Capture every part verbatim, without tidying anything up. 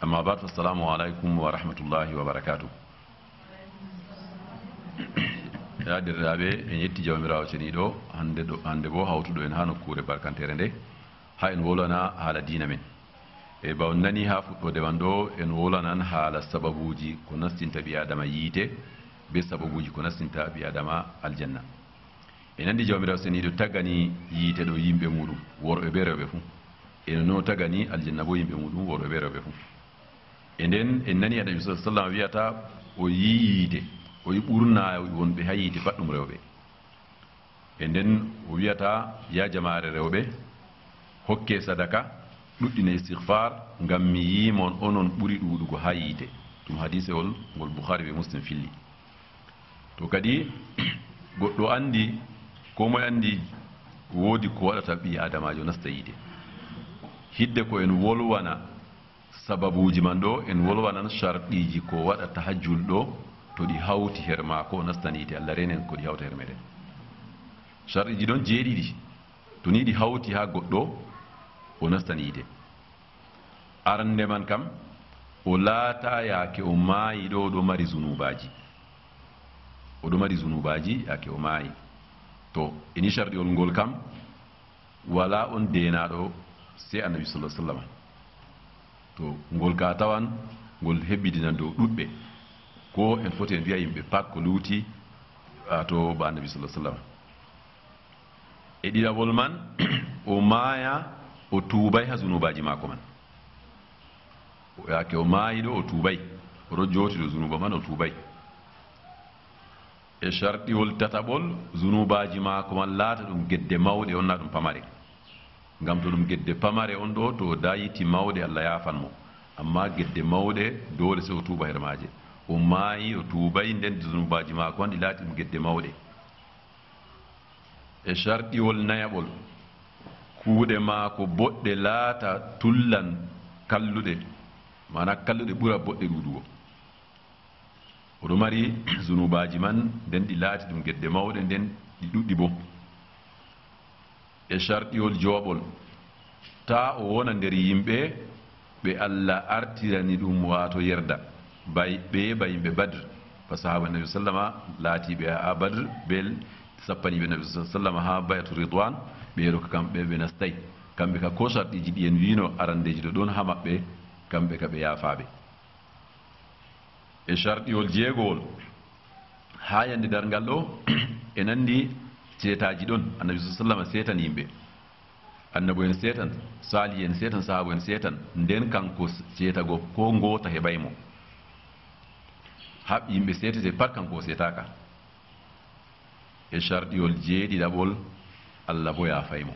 Amma ba'd, assalamu alaikum wa rahmatullahi wa barakatuh. Ya derɗiraaɓe, en yetti Jawmiraawo Ceniiɗo, hannde ɗo, hannde boo hawtuɗo en haa nokkuure barkanteere nde, haa en wolwana haala diina men. E ba on nani haa fuɗɗoode man ɗo, en wolwanan haala sababuuji ko nastinta ɓii Aadama yiite, bee sababuuji ko nastinta ɓii Aadama aljanna. En anndi Jawmiraawo Seniiɗo tagani yiite ɗo yimɓe muuɗum, worɓe bee rewɓe fuu. E non o tagani aljanna boo yimɓe muuɗum, worɓe bee rewɓe fuu. E nden en nani Annabi sallallahu alaihi wasallam wi'ata o yi'i yiite, o yi'i ɓurna wonɓe haa yiite pat ɗum rewɓe. E nden o wi'ata, ya jamaare rewɓe, hokke sadaka, ɗuɗɗine istighfar, ngam mi yi'i mon onon ɓuri ɗuuɗugo haa yiite. Ɗum hadiisewol ngol Bukhari bee Muslim filli. To kadi goɗɗo anndi, koo moy anndi, woodi ko waɗata ɓii Aadamaajo nasta yiite. Hidde ko en wolwana sababuuji man ɗo, en wolwanan sharɗiiji ko waɗata haa julɗo, to ɗi hawti her maako, o nastan yiite. Allah reenen ko ɗi hawta her meɗen. Sharɗiiji ɗon jeeɗiɗi. To ni ɗi hawti haa goɗɗo, o nastan yiite. Arande man kam, o laata yaake o maayi ɗo, o ɗo mari zunuubaaji. O ɗo mari zunuubaaji yaake o maayi. To, e ni sharɗiwol ngol kam, walaa on deenaaɗo sey Annabi sallallahu alaihi wasallam. To, ngol ka tawan, ngol hebbidinan dow ɗuɗɓe. Ko en foti en wi'a yimɓe pat ko luuti, a, to ba Annabi sallallahu alaihi wasallam. E ɗiɗaɓol man, o maaya, o tuubay haa zunuubaaji maako man. O yaake o maayi ɗo, o tuubay. O ɗo jooti dow zunuuba man, o tuubay. E sharɗiwol tataɓol, zunuubaaji maako man laata ɗum gedde mawɗe on, na ɗum pamare. Ngam to ɗum gedde pamare on ɗo, to o dayiti mawɗe, Allah yaafan mo. Amma gedde mawɗe, doole sey o tuuba her maaje. O maayi, o tuubay, nden zunuubaaji maako man ɗi laati ɗum gedde mawɗe. E sharɗiwol nayaɓol, kuuɗe maako boɗɗe laata tullan kalluɗe, maana kalluɗe ɓura boɗɗe ɗuuɗugo. O ɗo mari zunuubaaji man, nden ɗi laati ɗum gedde mawɗe, nden ɗi ɗuɗɗi boo. E sharɗiwol jowaɓol, taa o wona nder yimɓe ɓe Allah artirani ɗum, waato yerda, bay, ɓe ba yimɓe Badr. Ba sahaaba Nabi sallama laatiiɓe haa Badr, bee sappaniiɓe Nabi sallama haa Bay'atu Ridwan, ɓe ɗo kam ɓe, ɓe nastay. Kamɓe ka koo sharɗiiji ɗi en wi'no arandeeji ɗo ɗon haa maɓɓe, kamɓe ka ɓe yaafaaɓe. E sharɗiwol jeegowol, haa yande darngal ɗo, en anndi ceetaaji ɗon. Annabi sallallahu alaihi wasallam seetan yimɓe. Annabo en seetan, saalihi en seetan, sahaabo en seetan. Nden kanko ceetago koo ngoota heɓay mo. Haa yimɓe seetete pat, kanko o seetaaka. E sharɗiwol jeeɗiɗaɓol, Allah boo yaafay mo.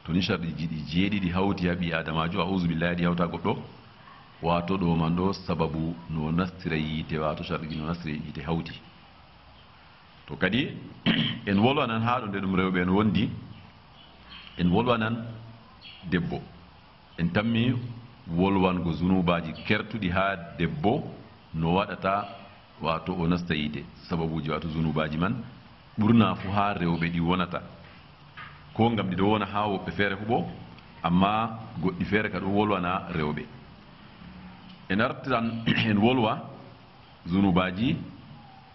To ni sharɗiiji ɗi jeeɗiɗi hawti haa ɓii Aadamaajo, a'uuzu billahi, ɗi hawta goɗɗo, waato ɗo man ɗo sababu no nastira yiite, waato sharɗiiji no nastira yiite hawti. To kadi, en wolwanan haa ɗo nde ɗum rewɓe en wondi, en wolwanan debbo. En tammi wolwango zunuubaaji kertuɗi haa debbo no waɗata, waato o nasta yiite. Sababuuji, waato zunuubaaji man, ɓurna fuu haa rewɓe ɗi wonata. Ko ngam ɗi ɗo wona haa woɓɓe feere fuu boo, ammaa goɗɗi feere ka ɗo wolwana rewɓe. En artiran en wolwa zunuubaaji,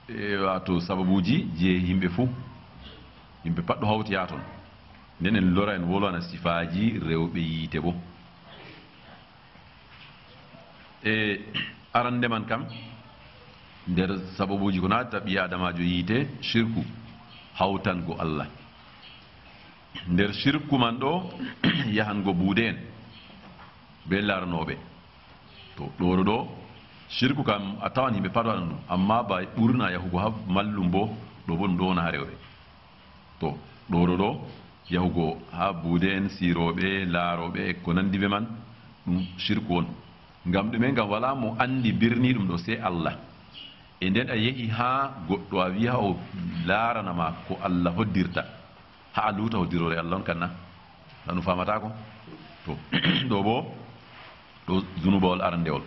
e, waato sababuuji je yimɓe fuu, yimɓe pat ɗo hawti haa ton. Nden en lora en wolwana sifaaji rewɓe yiite boo. E arande man kam, nder sababuuji ko naatata ɓii Aadamaajo yiite, shirku, hawtango Allah. Nder shirku man ɗo, yahango buude'en bee laaranooɓe. To, ɗo ɗo, shirku kam a tawan yimɓe pat waɗan ɗum, ammaa ba ɓurna yahugo haa mallum boo, ɗo boo ɗum ɗo wona haa rewɓe. To, ɗo ɗo ɗo, yahugo haa buude'en, siirooɓe, laarooɓe e ko nandi bee man, ɗum shirku on. Ngam ɗume? Ngam walaa mo anndi birniiɗum ɗo sey Allah. E nden a yehi haa goɗɗo a wi'a o laarana ma ko Allah hoddirta, haa a luuta hoddiroore Allah on kan na? Na ɗum faamataako? To, ɗo boo, ɗo zunubawol arandewol.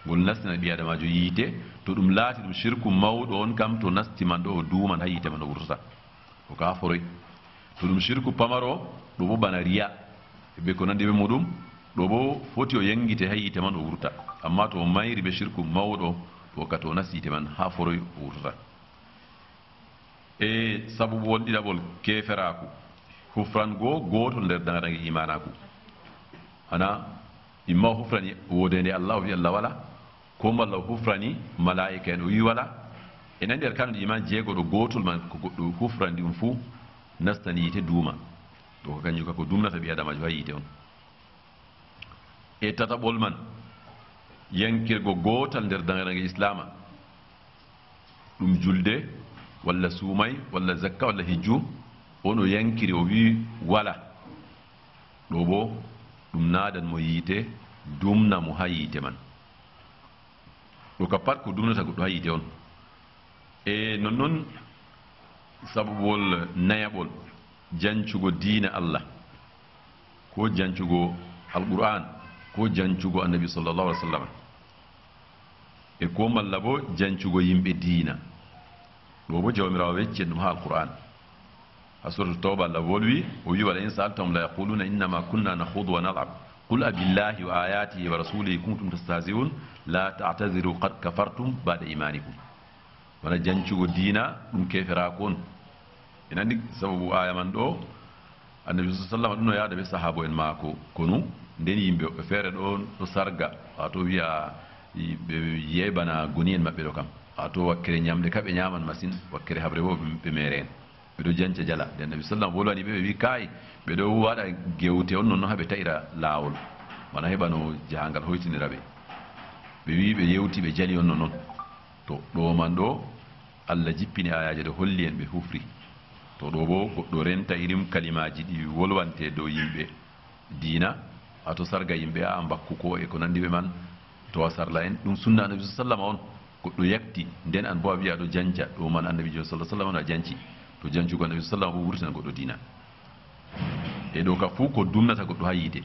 Ngol nastina ɓii Aadamaajo yiite, to ɗum laati ɗum shirku mawɗo on kam, to nasti man ɗo, o duuman haa yiite man, o wurtata. O ka foroy. To ɗum shirku pamaro, ɗo boo bana riya, e bee ko nandi bee muuɗum, Ɗo boo foti o yangite haa yiite man o wurta, ammaa to o mayri bee shirku mawɗo, to wakkati o nasti yiite man haa foroy o wurtata. E sababuwol ɗiɗaɓol keeferaaku, hufrango gootol nder daŋraŋge imaanaaku. Ana, imma o hufrani woodeende Allah, o wi'i Allah walaa, koo malla o hufrani malaa'ika'en, o wi'i walaa. E nanndi arkaanul iman jeego ɗo, gootol man ko goɗɗo hufrani ɗum fuu nastan yiite duuma. Ɗo ko kanjum ka ko dumnata ɓii-aadamaajo haa yiite on. E tataɓol man, yankirgo gootal nder daŋraŋge Islaama, ɗum julde, walla suumay, walla zakka, walla hijju, on o yankiri, o wi'i walaa. Ɗo boo, ɗum naadan mo yiite, dumna mo haa yiite man. Ɗo ka pat ko dumnata goɗɗo haa yiite on. E nonnon, sababuwol nayaɓol, jancugo diina Allah, ko jancugo Alqur'aan, ko jancugo Annabi sallallahu alaihi wasallam, e ko malla boo jancugo yimɓe diina. Ɗo boo Jawmiraawo wecci en ɗum haa Alqur'aan. Haa Suuratu Tawba, Allah wolwi, o wi'i, "Wala in sa'altahum la yaquluna innama kunna nakhudu wa nal'ab. Qul abillahi wa ayatihi wa rasulihi kuntum tastahzi'un. La ta'taziru qad kafartum ba'da imanikum." Wona jancugo diina, ɗum keeferaaku on. En anndi sababu aaya man ɗo, Annabi sallallahu alaihi wasallam ɗum no yaada bee sahaabo'en maako konu, nden yimɓe woɓɓe feere ɗo, ɗo sarga, waato wi'a, i-, ɓe yi'ay bana goni'en maɓɓe ɗo kam. Waato wakkere nyamɗe ka ɓe nyaaman masin, wakkere haɓre boo ɓe, ɓe meere en. Ɓe ɗo janca jala. Nde Annabi sallam wolwani ɓe, ɓe wi'i, "Kaay, ɓe ɗo waɗa gewte on nonnon haa ɓe ta'ira laawol. Bana heɓa no jahangal hoytinira ɓe." Ɓe wi'i, ɓe yewti, ɓe jali on nonnon. To, ɗo man ɗo, Allah jippini aayaaje ɗo holli en ɓe hufri. To, ɗo boo goɗɗo renta irin kalimaaji ɗi wolwante dow yimɓe diina, a to sarga yimɓe, a mbakku ko e ko nandi bee man, to a sarla en, ɗum sunna Annabi sallallahu alaihi wasallam on. Goɗɗo yakti, nden an boo a wi'a a ɗo janca, ɗo man Annabiijo sallallahu alaihi wasallam on a janci. To jancugo Annabi sallallahu alaihi wasallam boo wurtinan goɗɗo diina. E ɗo ka fuu ko dumnata goɗɗo haa yiite.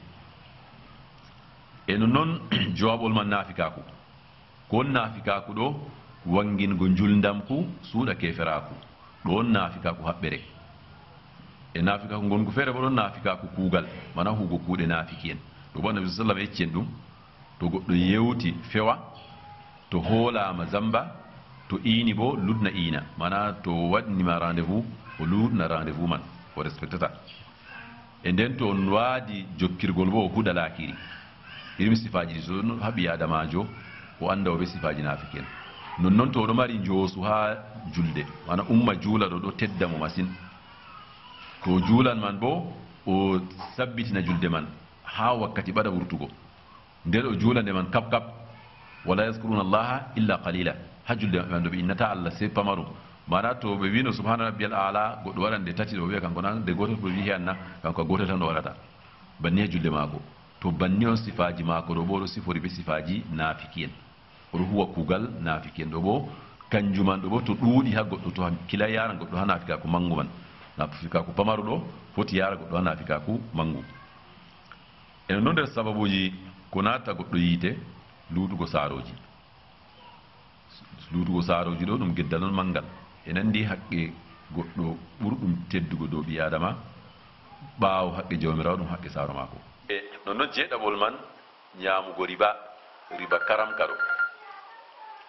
E nonnon, jowaɓol man naafikaaku. Ko on naafikaaku ɗo, wangingo njulndamku, suuɗa keeferaaku. Ɗo on naafikaaku haɓɓere. E naafikaaku ngonku feere boo ɗon naafikaaku kuugal, mana huugo kuuɗe naafiki'en. Ɗo boo Annabi sallallahu alaihi wasallam yecci en ɗum, to goɗɗo yewti fewa, to hoolaama zamba, to iini boo luutna iina. Mana to waɗni ma rendez-vous, o luutna rendez-vous man, o respectata. E nden to on waadi jokkirgol boo, o huɗa laakiri. Irin sifaaji ɗi, so ɗon haa ɓii-aadamaajo, o annda o bee sifaaji naafiki'en. Nonnon to o ɗo mari njoosu haa julde, mana umma juula ɗo, ɗo tedda mo masin. Ko o juulan man boo, o sabbitina julde man haa wakkati ɓada wurtugo. Nden o juula nde man kap kap. "Wala yazkuruna Allaha illa qalila." Haa julde maɓɓe man ɗo ɓe innata Allah sey pamarum. Mana to ɓe wi'no "Subhana rabbiyal a'la", goɗɗo waɗan nde tati, ɗo wi'a kanko na nde gootel, ɗo wi'i he anna, kanko a gootel tan o waɗata. Banni haa julde maako. To banni on sifaaji maako ɗo boo ɗo sifori bee sifaaji naafiki'en. O ɗo huwa kuugal naafiki'en ɗo boo, kanjum man ɗo boo to ɗuuɗi haa goɗɗo, to hakkila yaaran goɗɗo haa naafikaaku manngu man. Naafikaaku pamaru ɗo foti yaara goɗɗo haa naafikaaku manngu. Eno non nder sababuuji ko naata goɗɗo yiite, luutugo saarooji. Luutugo saarooji ɗo ɗum geddal non manngal. E nanndi haqqe goɗɗo ɓurɗum teddugo dow ɓii-aadama, ɓaawo haqqe Jawmiraawo, ɗum haqqe saaro maako. E non non jeeɗaɓol man, nyaamugo riba, riba karamka ɗo.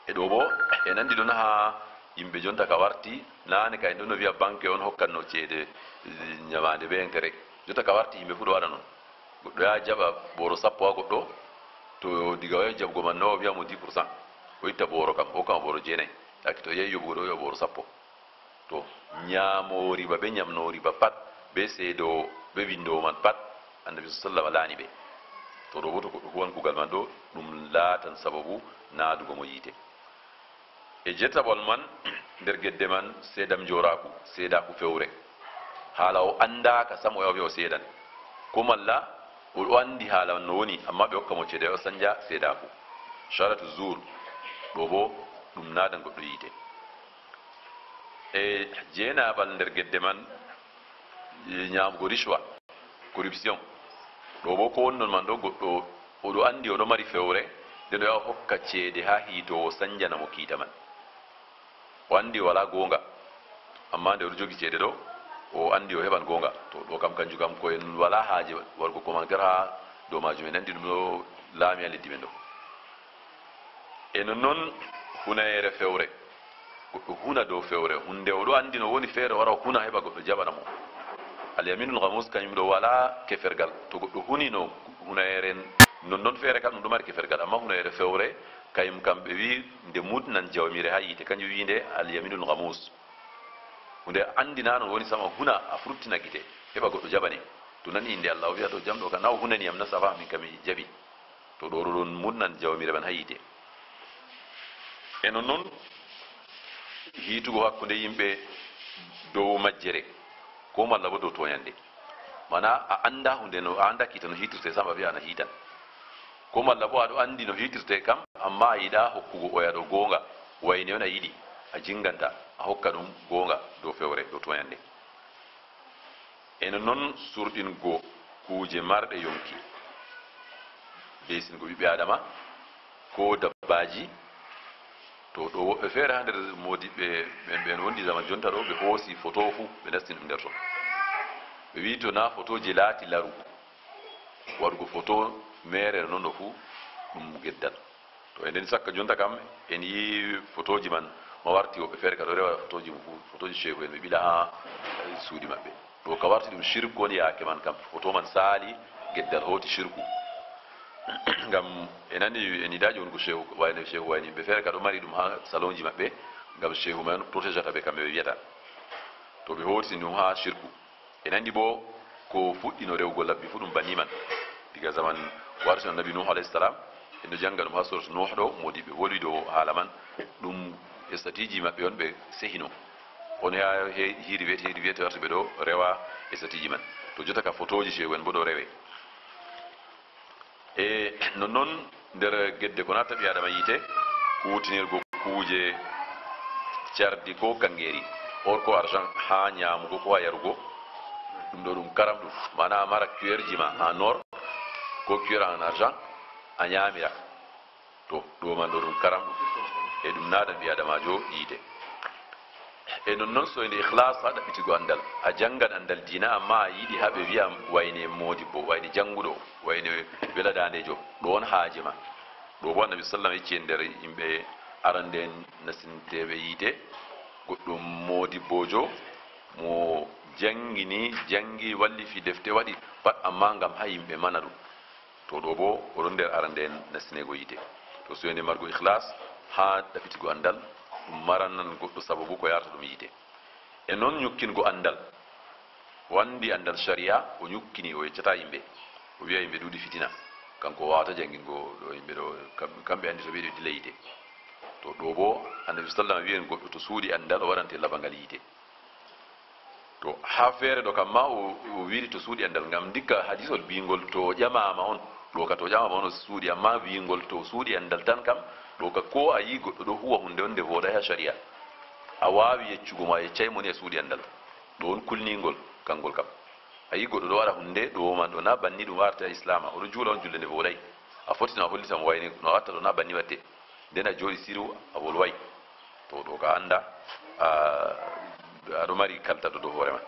E ɗo boo, e nanndi ɗon haa yimɓe jonta ka warti, naane ka en ɗon no wi'a banke on hokkanno ceede, eh, nyamaande bee intérêt. Jonta ka warti yimɓe fuu ɗo waɗa non. Goɗɗo yaha jaɓa booro sappo haa goɗɗo, to diga o yahi jaɓugo man no o wi'a mo dix pour cent. O itta booro kam, o hokka mo booro jeenayi. Taki to o yahi yoɓugo ɗo o yoɓa booro sappo. To, nyaamoowo riba bee nyaamnoowo riba pat, bee seedoowo, bee winndoowo man pat, Annabi sallallahu alaihi wasallam laani ɓe. To, ɗo boo to goɗɗo huwan kuugal man ɗo, ɗum laatan sababu naadugo mo yiite. E jeetaɓol man, nder gedde man, seedamjooraaku, seedaaku fewre. Haala o anndaaka sam o yahi o seedan. Ko malla, o ɗo anndi haala man no woni, ammaa ɓe hokka mo ceede o sanja seedaaku. Shahadatu zuur, ɗo boo ɗum naadan goɗɗo yiite. E jeenaɓal nder gedde man, e, nyaamugo rishwa, corruption. Ɗo boo ko wonnon man ɗo, goɗɗo o ɗo anndi o ɗo mari fewre, nden o yaha o hokka ceede haa hiitoowo sanjana mo kiita man. O anndi o walaa goonga, ammaa nde o ɗo jogi ceede ɗo, o anndi o heɓan goonga. To, ɗo kam, kanjum kam, ko en walaa haaje waɗugo commentaire haa dow maajum, en anndi ɗum ɗo laami haa leddi men ɗo. E nonnon hunayeere fewre, goɗɗo huna dow fewre, huunde o ɗo anndi no woni feere, o wara o huna heɓa goɗɗo jaɓana mo. Alyaminul gamus kañum ɗo walaa kefergal. To goɗɗo huni no hunayeere nonnon feere kam, ɗum ɗo mari kefergal. Amma hunayeere fewre, kañum kam ɓe wi nde mutnan jawmire haa yiite, kañum wi nde alyaminul gamus. Huunde anndina no woni sama huna a furtina gite, heɓa goɗɗo jaɓane. To nani innde Allah, o wiya to jam ɗo kam, na o hunani yam na, safa min kam mi jaɓi. To ɗo ɗon mutnan jawmire man haa yiite. E nonnon hiitugo hakkunde yimɓe dow majjere, ko malla bo dow toñannde. Mana a annda huunde no, a annda kiita no hiitirte sam, a wiya ana hiitan. Ko malla bo aɗo anndi no hiitirte kam, amma a yiɗa hokkugo oya ɗo goonga, wayne on a yiɗi, a jinganta, a hokka ɗum goonga dow fewre, dow toñannde. E nonnon surɗingo kuuje marɗe yonki, bee singo ɓiɓɓe Adama, ko dabbaaji. To ɗo woɓɓe feere haa nder moodiɓɓe ɓen, ɓen wondi zaman jonta ɗo, ɓe hoosi foto fuu, ɓe nasti ɗum nder ton. Ɓe wi'i to na fotooji laati laru, waɗugo foto meere non ɗo fuu ɗum geddal. To e nden sakka jonta kam, en yi fotooji man ma warti, woɓɓe feere ka ɗo rewa fotooji mum fuu, fotooji sheehu en ɓe ɓila haa, eh, suuɗi maɓɓe. Ɗo ka warti ɗum shirku on yaake man kam, foto man saali, geddal hooti shirku. Ngam e nani en yiɗaaji wongo sheehu, wayne sheehu wayne yimɓe feere ka ɗo mari ɗum haa salonji maɓɓe, ngam sheehu man protégata ɓe kamɓe ɓe wiyata. To ɓe hooti ɗum haa shirku. En anndi bo ko fuɗɗino rewgo labbi fuu ɗum banni man. Diga zaman warti annabi Nuhu alayhi salam, en ɗo jannga ɗum haa surat Nuhu ɗo, moodiɓɓe wolwi dow haala man. Ɗum estatiiji maɓɓe on ɓe sehino. On haa he-, hiiri weeti, hiiri weeti warti ɓe ɗo rewa estatiiji man. To jotta ka fotooji sheehu en bo ɗo rewe. E nonnon nder gedde ko natta ɓii Adama yiite, kuutinirgo kuuje cardi ko kanngeeri, or ko argent, haa nyaamugo ko haa yarugo, ɗum ɗo ɗum karam ɗum. Mana a mara cuillèreji ma en or, ko cuillère en argent, a nyaamira. To, ɗo man ɗo ɗum karam ɗum. E ɗum naadan ɓii Adamaajo yiite. E nonnon soyde ikhlas haa ɗaɓɓitigo anndal. A janngan anndal diina, amma a yiɗi haa ɓe wi'a wayne moodibbo, wayne jannguɗo, wayne wela daandeejo. Ɗo on haaje ma. Ɗo bo Annabi sallam yecci en nder yimɓe arande en nasinteeɓe yiite, goɗɗo moodibboojo mo janngini, janngi, wallifi defte, waɗi pat, amma ngam haa yimɓe mana ɗum. To ɗo bo, o ɗon nder arande en nastineego yiite. To soyde margo ikhlas haa ɗaɓɓitigo anndal, ɗum maranan goɗɗo sababu ko yaarata ɗum yiite. E non nyukkingo anndal. O anndi anndal shari'a, o nyukkini, o yeccata yimɓe. O wi'a yimɓe ɗuuɗi fitina. Kanko o waawata janngingo ɗo yimɓe ɗo, kam-, kamɓe anndi to ɓe ɗo dilla yiite. To ɗo bo, Annabi sallam wi'en goɗɗo to suuɗi anndal, o waɗante labangal yiite. To haa feere ɗo kam ma o, o wiiri to suuɗi anndal, ngam ndikka hadisol biingol to ƴamaama on, ɗo ka to ƴamaama on o suuɗi, amma biingol to suuɗi anndal tan kam, ɗo ka ko a yi goɗɗo ɗo huwa huunde on nde vooɗay haa shari'a. A waawi yeccugo mo, a yeccay mo ni a suuɗi anndal. Ɗo on kulningol, kangol kam. A yi goɗɗo ɗo waɗa huunde, ɗo man ɗo na banni ɗum warata Islaama. O ɗo juula on julde nde vooɗay. A foti no a hollita mo wayne no a watta ɗo na banni watte. Nden a jooɗi siru, a wolway. To ɗo ka annda, a, aɗo mari kaltaɗo dow hoore ma.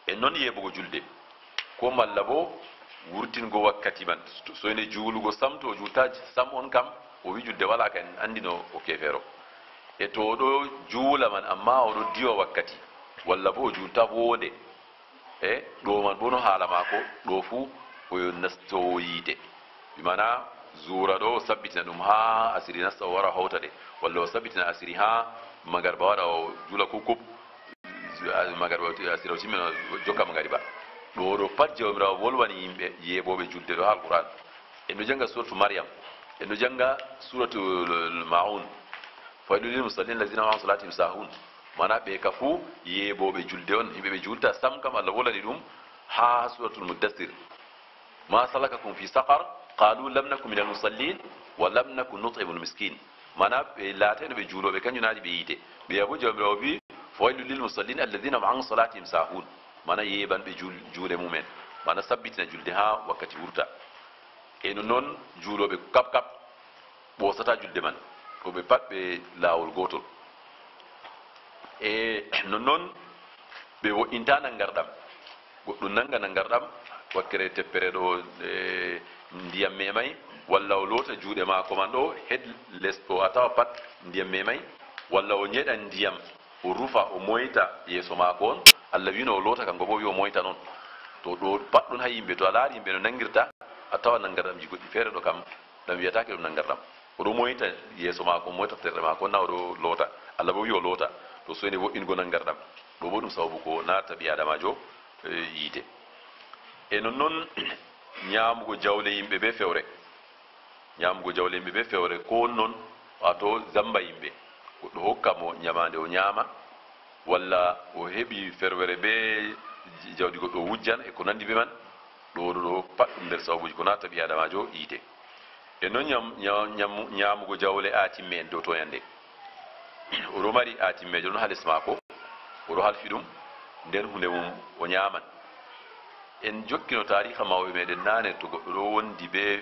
E non yeebugo julde. Ko malla bo wurtingo wakkati man. Soyde juulugo sam, to o juulta sam on kam, o wi julde wala ka, en anndi no o keefeero. E to o ɗo juula man, amma o ɗo diwa wakkati. Walla bo o juulta woonde. E ɗo man bo no haala maako, ɗo fuu o yo nastoowo yiite. Bi maana zuura ɗo o sabbitina ɗum haa asiri nasta o wara o hawta ɗe. Walla o sabbitina asiri haa magarba waɗa o juula kukub, magarba asiri o timmina o jokka magariba. Ɗo ɗo pat Jawmiraawo wolwani yimɓe yeebooɓe julde ɗo haa Alqur'aan. En ɗo jannga suuratu Maryam. En ɗo jannga suuratul Maa'uun. Fawaylun lil musalliin allazina hum an salaatihim saahuun. Maana ɓe ka fuu yeebooɓe julde on, yimɓe ɓe juulta sam kam Allah wolani ɗum haa suuratul Muddassir. Ma salakakum fi saqar? Qaalu lam naku minal musalliin wa lam naku nut'imul miskiin. Maana ɓe laatayno ɓe juulooɓe, kanjum naati ɓe yiite. Ɓe yabo Jawmiraawo wi, fawaylun lil musalliin allazina hum an salaatihim saahuun. Maana yeebanɓe juul-, juuɗe mum en. Maana sabbitina julde haa wakkati wurta. E no non juulooɓe kap kap ɓoosata julde man, ko ɓe pat ɓe laawol gootol. E nonnon ɓe wo'inta nangarɗam. Goɗɗo nanga nangarɗam, wakkere teppere ɗo, e, ndiyam memay, walla o loota juuɗe maako man ɗo, hed les ɗo a tawa pat ndiyam memay, walla o nyeɗa ndiyam, o rufa, o moyta yeeso maako on, Allah wi'no o loota, kanko bo o wi'a o moyta non. To ɗo pat ɗon haa yimɓe, to a laari yimɓe no nangirta, a tawa nangardamji goɗɗi feere ɗo kam, ɗam wi'ataake ɗum nangardam. O ɗo moyta yeeso maako, moyta terɗe maako, na o ɗo loota. Allah bo wi'i o loota. To soyne wo'ingo nangardam. Ɗo bo ɗum sababu ko naata ɓii Aadamaajo, e, yiite. E nonnon, nyaamugo jawle yimɓe bee fewre. Nyaamugo jawle yimɓe bee fewre, ko non, waato zamba yimɓe. Goɗɗo hokka mo nyamaande o nyaama, walla o heɓi ferwere bee jawdi goɗɗo o wujjan e ko nanndi bee man. Ɗo, ɗo, ɗo pat ɗum nder sababuuji ko naata ɓii Aadamaajo yiite. E non nyam-, nya-, nyamu-, nyaamugo jawle aatimme en dow toyannde. O ɗo mari aatimmeejo ɗon haa les maako, o ɗo halfi ɗum, nden huunde mum o nyaaman. En jokkino taariika mawɓe meeɗen naane, to goɗɗo ɗo wondi bee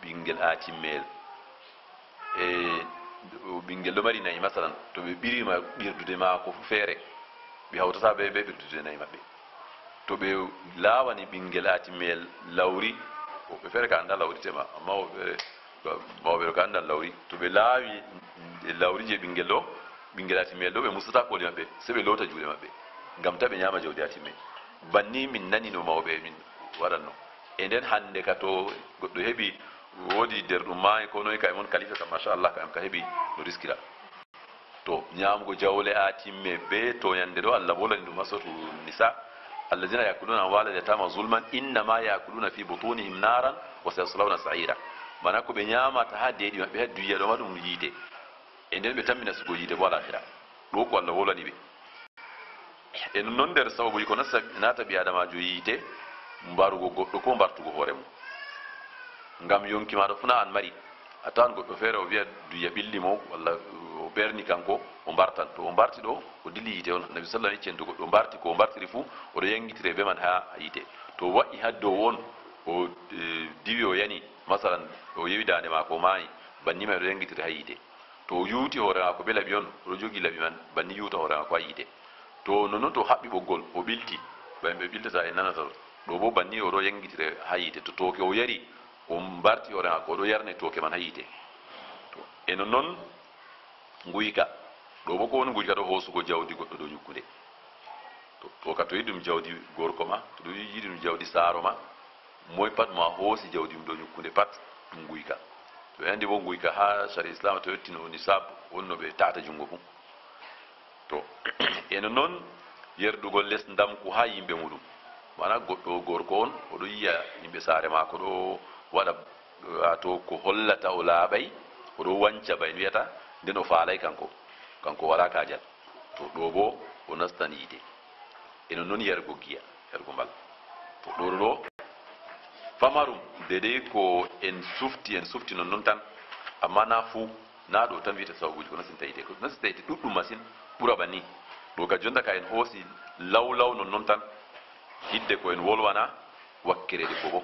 ɓinngel aatimmeyel. E ɓinngel ɗo mari na'i, masalan, to ɓe ɓirima ɓirdude maako fu feere, ɓe hawtata bee, bee ɓirdude na'i maɓɓe. To ɓe laawani ɓinngel aatimmeyel lawri, woɓɓe feere ka annda lawri tema, amma woɓɓe feere, mawɓe ɗo ka anndan lawri. To ɓe laawi lawri je ɓinngel ɗo, ɓinngel aatimmeyel ɗo, ɓe mustata kooli maɓɓe, sey ɓe loota juuɗe maɓɓe, ngam ta ɓe nyaama jawdi aatimme. Banni min nani no mawɓe min waɗanno. E nden hannde ka to goɗɗo heɓi, woodi nder ɗum maayi ko noy ka e mon kalifa kam, machallah, ka em ka heɓi no riskira. To, nyaamugo jawle aatimme bee toyannde ɗo, Allah wolani ɗum haa suratu Nisa. "Alladhina ya'kuluna amwalal yatama zulman innama ya'kuluna fi butunihim naran wa sayaslawna sa'ira." Mana ko ɓe nyaamata haa deeɗi maɓɓe, haa duya ɗo ma ɗum yiite. E nden ɓe tammi nastugo yiite bo haa laahira. Ɗo ko Allah wolani ɓe. E non nder sababuuji ko nasta-, naata ɓii Aadamaajo yiite, mbarugo goɗɗo ko mbartugo hoore mum. Ngam yonki maaɗa fu na an mari. A tawan goɗɗo feere o wi'a duya ɓilli mo, walla o ɓerni kanko, o mbartan. To o mbarti ɗo, o dilli yiite on. Annabi sallallahu alaihi wasallam yecci en to goɗɗo mbarti ko o mbartiri fu, o ɗo yangitire bee man haa yiite. To o wa'i haa dow on, o, eh, diwi o yani, masalan, o yewi daande maako o maayi, banni may o ɗo yangitire haa yiite. To o yuuti hoore maako bee laɓi on, o ɗo jogi laɓi man, banni yuuta hoore maako haa yiite. To nonnon to o haɓɓi ɓoggol, o ɓilti, ba yimɓe ɓiltata e nanata ɗo. Ɗo bo banni o ɗo yangitire haa yiite. To tooke o yari, o mbarti hoore maako, o ɗo yarne tooke man haa yiite. To, e nonnon nguyka. Ɗo bo ko woni nguyka ɗo? Hoosugo jawdi goɗɗo dow nyukkunde. To, to ka to yiɗi ɗum jawdi gorko ma, to ɗum yiɗi ɗum jawdi saaro ma, moy pat mo a hoosi jawdi mum dow nyukkunde pat, ɗum nguyka. To ɓe anndi bo nguyka haa shari'a Islam to yottino nisab, wonno ɓe taata junngo fu. To, e nonnon yerdugol les ndamku haa yimɓe muɗum. Mana goɗɗo gorko on, o ɗo yi'a yimɓe saare maako ɗo waɗa, a, to ko hollata o laaɓay, o ɗo wanca ba en wi'ata, nden o faalay kanko. Kanko o walaa kaajal. To ɗo bo o nastan yiite. E nonnon yargo giya, yargo mbal. To ɗo ɗo, famarum, dedei ko en sufti, en sufti nonnon tan. Amma na fuu, na ɗo tan wi'ete sababuuji ko nastinta yiite. Ko nastinta yiite ɗuɗɗum masin, ɓura banni. Ɗo ka jonta ka en hoosi law law nonnon tan. Hidde ko en wolwana wakkere debbo bo.